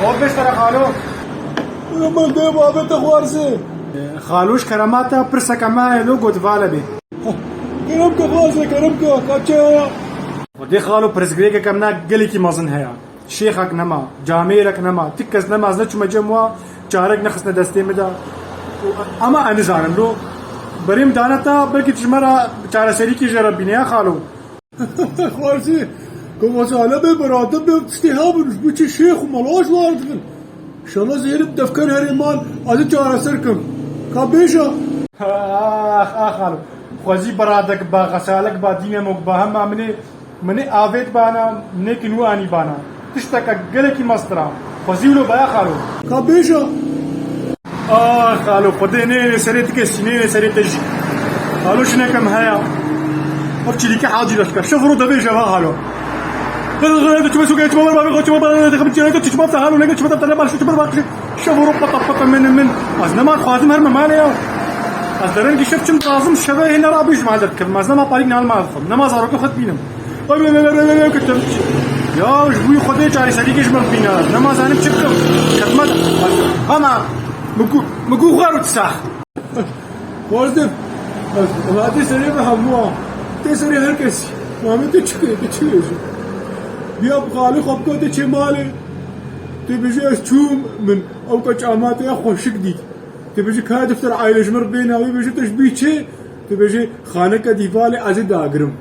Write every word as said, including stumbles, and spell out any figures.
Xwe bêş te re xalo. Min dê babê te xwarzê. Xalo, ji kerema te pirseke me heye, lo got vale bê. Kerem ke xwarzê, kerem ke, kaçe ya? Xwedê xalo, pirsgirêkeke min gelekî mezin heye. Şêxek nema, camêrek nema, ti kes nema, ez neçûme cem wa, çarek nexistine destê min de. Ama ez nizanim lo. Berê min dane te, belkî tu ji me re çareserîkî jê re bîne ya xalo. Xwarzê, kevazale be, beratin be, tiştê hebin, ji bo çi şêx û mela ji war dixin? Şala zêrib defker herê mal, ez ê çareser kim. Ka bêje. Ax, ax, xalo. Xwezî biradek ba, xesalek ba, dînemok ba, hema min ê, min ê avêt bana, min ê kinwanî bana. Tişteke gelekî mestir a. Xwezî wilo baya xalo. Ka bêje. Ah, xalo, Xwedê nêne serê ti kesî, nêne serê te jî. Xalo, jineke min heye. Ev çilîke hacî leşker. Şev ro devê jeva xalo. Çima soke, çima ber, çima ber, çima ber, çima ber, xalo, neke çima ber, çima ber, çima ber, çima ber, Şev û rû pata pata min min. Ez nema dixwazim herme malê ya. Ez derengî şev çim dixwazim şevê hêne rabî ji mal derkevim. Ez nema parîk nal mal dixwim. Nema zarokê xwe dibînim. Ay, ay, ay, ay, ay, ay, ketim. Ya, ji bo Xwedê çareserîkê ji min bîne. Ez nema zanim çi bikim. Xidmet. Bana. Min ku, min ku xwar û tisax. Xwarzê, ez, ez tê serê me hemû a. Tê serê her kesî. Mamê tê çi kê, tê çi kê jî. Biya bi xalê xwe bike, tê çê malê. Tê bêjî ez çûm, min ew keç ama te ya xweşik dît. Tê bêjî ka defter aile ji min re bêne, wê bêjî te ji bî çê? Tê bêjî xaneke dîvalê ez ê dagirim.